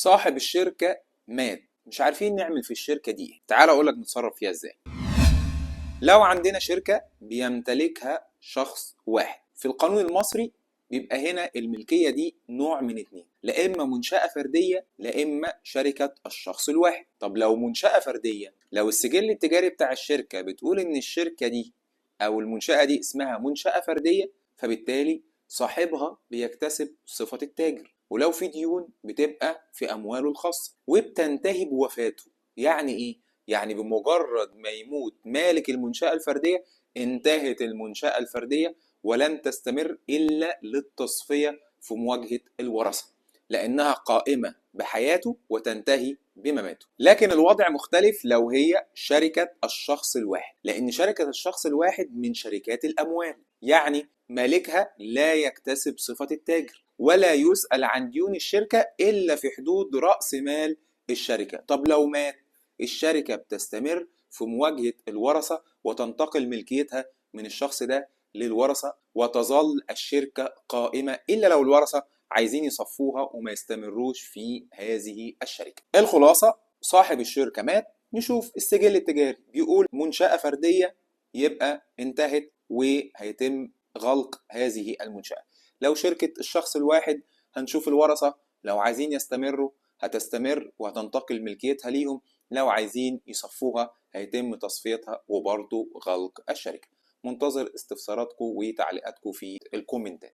صاحب الشركة مات، مش عارفين نعمل في الشركة دي ايه. تعال اقولك نتصرف فيها ازاي. لو عندنا شركة بيمتلكها شخص واحد، في القانون المصري بيبقى هنا الملكية دي نوع من اتنين، لا إما منشأة فردية لا إما شركة الشخص الواحد. طب لو منشأة فردية، لو السجل التجاري بتاع الشركة بتقول إن الشركة دي أو المنشأة دي اسمها منشأة فردية، فبالتالي صاحبها بيكتسب صفة التاجر، ولو في ديون بتبقى في أمواله الخاصة وبتنتهي بوفاته. يعني إيه؟ يعني بمجرد ما يموت مالك المنشأة الفردية انتهت المنشأة الفردية ولن تستمر إلا للتصفية في مواجهة الورثة، لأنها قائمة بحياته وتنتهي بمماته. لكن الوضع مختلف لو هي شركة الشخص الواحد، لأن شركة الشخص الواحد من شركات الأموال، يعني مالكها لا يكتسب صفة التاجر ولا يسأل عن ديون الشركة إلا في حدود رأس مال الشركة. طب لو مات، الشركة بتستمر في مواجهة الورثة وتنتقل ملكيتها من الشخص ده للورثة، وتظل الشركة قائمة إلا لو الورثة عايزين يصفوها وما يستمروش في هذه الشركة. الخلاصة، صاحب الشركة مات، نشوف السجل التجاري بيقول منشأة فردية، يبقى انتهت وهيتم غلق هذه المنشأة. لو شركة الشخص الواحد هنشوف الورثة لو عايزين يستمروا هتستمر وهتنتقل ملكيتها ليهم، لو عايزين يصفوها هيتم تصفيتها وبرضو غلق الشركة. منتظر استفساراتكم وتعليقاتكم في الكومنتات.